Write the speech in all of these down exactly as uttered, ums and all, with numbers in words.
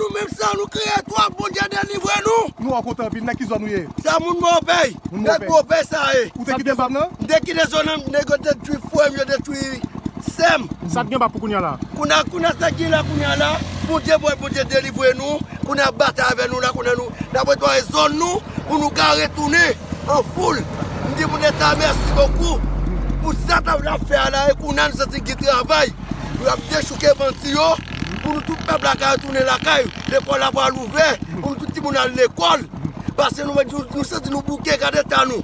Nou menm san nou kriye twòp, Bondye delivre nou. Nou an kontan anpil. Nan ki zòn ou ye? Sa moun Mòpèy. Moun Nèg Mòpèy. Mòpèy sa ye. Ou te kite zòn nan? M te kite zòn nan, nèg yo detwi frè m, yo detwi sè m. Sa t gen bak pou kounye a la? Kounye a, kounye a, sa t gen la kounye a la, Bondye, Bondye, Bondye delivre nou. Kounye a batay avè nou la, kounye a nou, n ap netwaye zòn nou pou nou ka retounen an foul. M di moun leta mèsi bokou pou sa n ap fè a la, e kounye a nou santi gen travay. Yo ap dechouke bandi yo, pou nou tout pèp la ka retounen lakay, lekòl la pral ouvè, pou nou tout timoun al lekòl. Paske nou, nou, nou santi nou bouke, gade eta nou.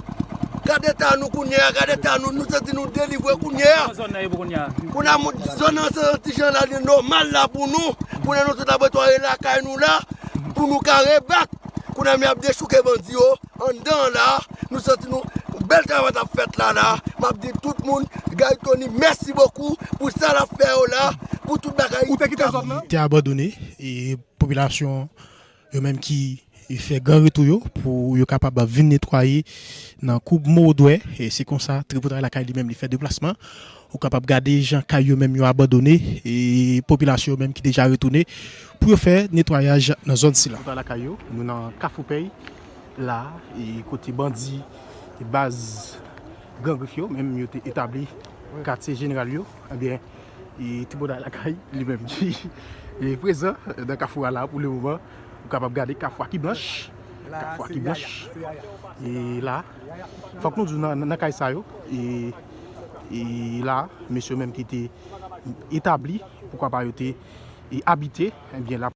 Gade eta nou kounye a, gade eta nou, nou santi nou delivre kounye a. Kote zòn nan ye pou kounye a? Kounye a, moun, zòn nan se yon ti jan la, li nòmal la pou nou. Kounye a nou tout ap netwaye lakay nou la, pou nou ka rebak. Kounye a, men ap dechouke bandi yo. Anndan an la, nou santi nou, yon bèl travay t ap fèt la la. M ap di tout moun, Guy Tony, mèsi bokou pou sa l ap fè yo la, pou tout bagay. Ou te kite zòn nan? Te abandone, e popilasyon yo menm ki fè gran retou yo pou yo kapab vin netwaye nan koub Modwè. E se konsa Tripotay Lakay li menm li fè deplasman. Ou kapab gade jan kay yo menm yo abandone e popilasyon yo menm ki deja retounen pou yo fè netwayaj nan zòn sila. Tripotay Lakay yo, nou nan Kafou Pèy la, e kote bandi e baz Gran Grif yo menm yo te etabli katye jeneral yo. Ebyen, e Tripotay Lakay li menm ki e prezan nan kafou a la pou le moman. Ou kapab gade kafou a ki blanch. Kafou a ki blanch. E la, fòk nou di w nan, nan kay sa yo, e, e la, mesye menm ki te etabli, poukwa pa yo te e abite, ebyen la.